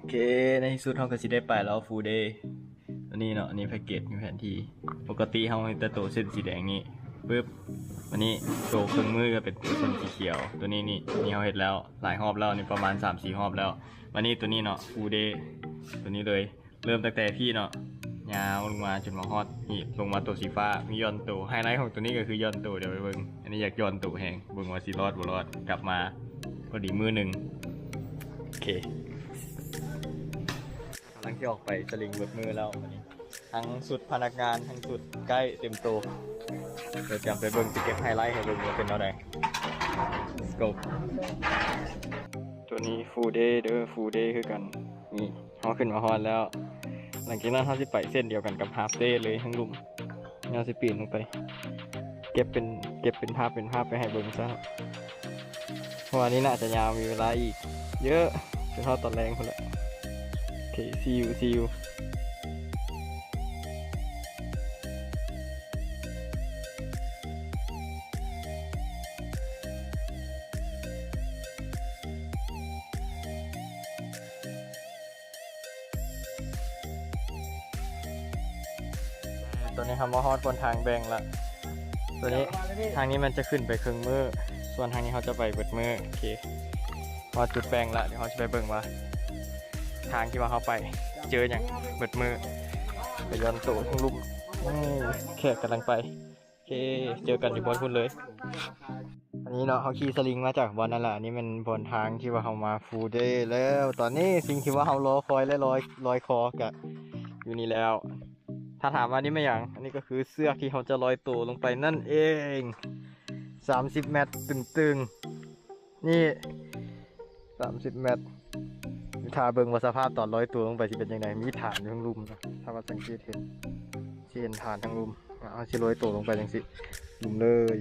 ເຄ ໃນທີ່ສຸດເຮົາກໍຊິໄດ້ໄປແລ້ວ Full Day ອັນນີ້ເນາະ ອັນນີ້ແພັກເກດ ມີແຜນທີ່ ປົກກະຕິເຮົາເຮັດແຕ່ໂຕເສັ້ນສີແດງນີ້ປຶບ ອັນນີ້ໂຕເຄິ່ງມື້ກໍເປັນໂຕເສັ້ນສີຂຽວ ໂຕນີ້ນີ້ ນີ້ເຮົາເຮັດແລ້ວຫຼາຍຮອບແລ້ວ ນີ້ປະມານສາມສີ່ຮອບແລ້ວ ບັດນີ້ໂຕນີ້ເນາະ Full Day ໂຕນີ້ເລີຍ ເລີ່ມຕັ້ງແຕ່ພີ້ເນາະ ຍາວລົງມາຈົນມາຮອດນີ້ ລົງມາໂຕສີຟ້າ ມີຢ່ອນໂຕ ໄຮໄລຂອງໂຕນີ້ກໍຄືຢ່ອນໂຕ ດຽວໄປເບິ່ງ ອັນນີ້ຢາກຢ່ອນໂຕແຮງ ເບິ່ງວ່າຊິລອດບໍ່ລອດ ກັບມາພໍດີມື້ໜຶ່ງ ໂອເຄ ກຳລັງຊິອອກໄປສະລິງເບິດມື້ແລ້ວ ອັນນີ້ທັງຊຸດພະນັກງານ ທັງຊຸດໄກເຕັມໂຕ ດຽວຈະໄປເບິ່ງ ຊິເກັບໄຮໄລໃຫ້ເບິ່ງວ່າເປັນແນວໃດ Let's go ໂຕນີ້ Full Day ເດີ Full Day ຄືກັນ ນີ້ ເຮົາຂຶ້ນມາຮອດແລ້ວ ຫຼັງຈາກນັ້ນເຮົາຊິໄປເສັ້ນດຽວກັນກັບ Half Day ເລີຍ ທາງລຸ່ມ ເຮົາຊິປີນລົງໄປ ເກັບເປັນ ເກັບເປັນພາບເປັນພາບໄປໃຫ້ເບິ່ງຊະ ເພາະວ່ານີ້ໜ້າຈະຍາວ ມີເວລາອີກເຍອະ ຈົນຮອດຕອນແລງພຸ້ນແຫຼະ ໂອເຄ see you see you ຕອນນີ້ເຮົາມາຮອດບ່ອນທາງແບ່ງລະ ຕົວນີ້ທາງນີ້ມັນຈະຂຶ້ນໄປເຄິ່ງມື້ ສ່ວນທາງນີ້ເຮົາຈະໄປເບິດມື້ ໂອເຄ ຮອດຈຸດແບ່ງລະ ດຽວເຮົາຊິໄປເບິ່ງວ່າ ທາງທີ່ວ່າເຮົາໄປເຈີຫຍັງເບິດມື້ ໄປຢ່ອນໂຕເທິງລຸ່ມ ນີ້ແຂກກຳລັງໄປ ໂອເຄ ເຈີກັນຢູ່ບ່ອນພຸ້ນເລີຍ ອັນນີ້ເນາະ ເຮົາຂີ່ສະລິງມາຈາກບ່ອນນັ້ນລະ ອັນນີ້ແມ່ນບ່ອນທາງທີ່ວ່າເຮົາມາ Full Day ແລ້ວ ຕອນນີ້ສິ່ງທີ່ວ່າເຮົາລໍຄອຍ ແລະ ລອຍ ລອຍຄໍກະຢູ່ນີ້ແລ້ວ ຖ້າຖາມວ່ານີ້ແມ່ນຫຍັງ ອັນນີ້ກໍຄືເຊືອກທີ່ເຮົາຈະລອຍໂຕລົງໄປນັ້ນເອງ ສາມສິບແມັດຕຶງໆ ນີ້ ສາມສິບແມັດ ຖ້າເບິ່ງວ່າສະພາບຕອນລອຍໂຕລົງໄປຊິເປັນຈັ່ງໃດ ມີຖານຢູ່ເທິງລຸ່ມນະ ຖ້າວ່າສັງເກດເຫັນ ຊິເຫັນຖານເທິງລຸ່ມ ເຮົາຊິລອຍໂຕລົງໄປຈັ່ງຊີ້ ລຸ່ມເລີຍ.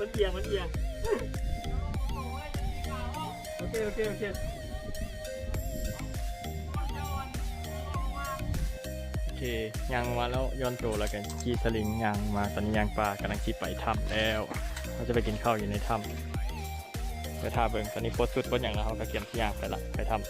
ມັນອຽງ ມັນອຽງ ໂອເຄ ໂອເຄ ໂອເຄ. ໂອເຄ ຍ່າງລົງມາແລ້ວ ຢ່ອນໂຕ ແລ້ວກໍຂີ່ສະລິງຍ່າງມາ. ຕອນນີ້ຍ່າງປ່າ ກຳລັງຊິໄປຖ້ຳແລ້ວ. ເຮົາຈະໄປກິນເຂົ້າຢູ່ໃນຖ້ຳ ໄປຖ້າເບິ່ງ. ຕອນນີ້ປົດຊຸດປົດຫຍັງແລ້ວ ເຮົາກໍກຽມຊິຍ່າງໄປລະ ໄປຖ້ຳ.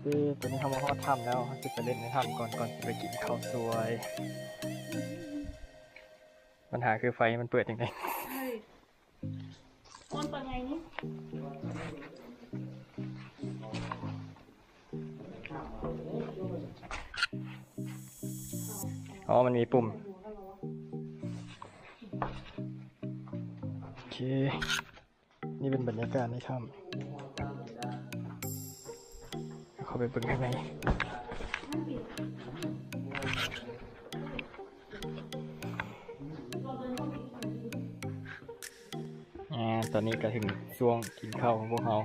ເອີ ຕອນນີ້ເຮົາມາຮອດຖ້ຳແລ້ວ ເຮົາຊິໄປຫຼິ້ນໃນຖ້ຳກ່ອນ ກ່ອນຊິໄປກິນເຂົ້າສວຍ. ບັນຫາຄືໄຟມັນເປີດຈັ່ງໃດ? ເອີຍ ມັນເປີດໄງນີ້? ອໍ ມັນມີປຸ່ມ. ໂອເຄ ນີ້ເປັນບັນຍາກາດໃນຖ້ຳ. ເຂົ້າໄປເບິ່ງຂ້າງໃນ. ອາ ຕອນນີ້ກໍເຖິງຊ່ວງກິນເຂົ້າຂອງພວກເຮົາ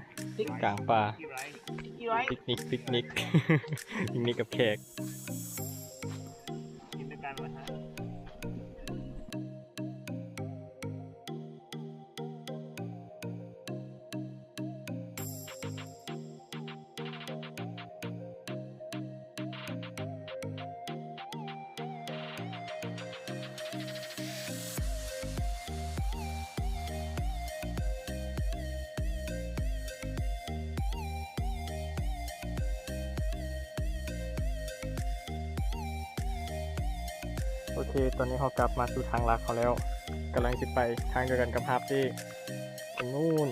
ກາງປ່າ ປິກນິກ ປິກນິກ ປິກນິກກັບແຂກ. ໂອເຄ ຕອນນີ້ເຮົາກັບມາສູ່ທາງຫຼັກເຮົາແລ້ວ ກຳລັງຊິໄປທາງດຽວກັນກັບຮາບເຈ້ ທາງນູ້ນ.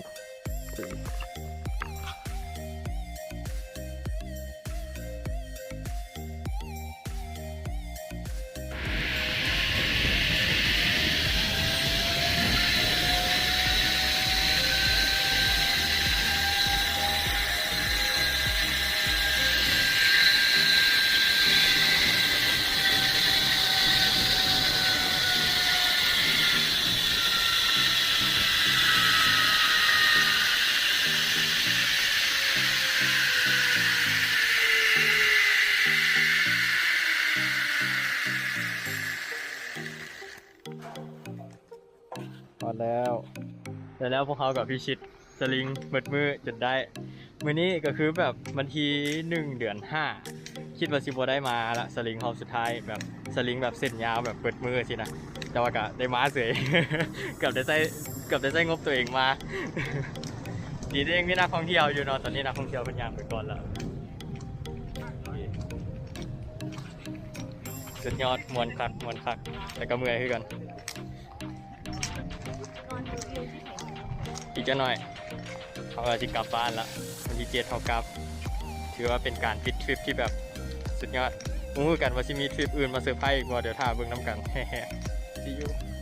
ແລ້ວ ແລ້ວ ແລ້ວພວກເຮົາກໍພິຊິດສະລິງເບິດມື້ຈົນໄດ້. ມື້ນີ້ກໍຄືແບບວັນທີໜຶ່ງ ເດືອນຫ້າ ຄິດວ່າຊິບໍ່ໄດ້ມາລະ ສະລິງຮອບສຸດທ້າຍ ແບບສະລິງແບບເສັ້ນຍາວແບບເບິດມື້ຊີ້ນະ ແຕ່ວ່າກໍໄດ້ມາເສີຍ ເກືອບໄດ້ໃຊ້ ເກືອບໄດ້ໃຊ້ງົບຕົວເອງມາ. ດີທີ່ຍັງມີນັກທ່ອງທ່ຽວຢູ່ເນາະ ຕອນນີ້ນັກທ່ອງທ່ຽວເພິ່ນຍ່າງໄປກ່ອນແລ້ວ. ສຸດຍອດ ມ່ວນຄັກ ມ່ວນຄັກ ແຕ່ກໍເມື່ອຍຄືກັນ. ອີກຈັກໜ້ອຍເຮົາກໍຊິກັບບ້ານລະ ວັນທີເຈັດເຮົາກັບ. ຖືວ່າເປັນການປິດທຣິບທີ່ແບບສຸດຍອດ. ບໍ່ຮູ້ຄືກັນວ່າຊິມີທຣິບອື່ນມາເຊີໄພອີກບໍ່ ດຽວຖ້າເບິ່ງນຳກັນ. See you.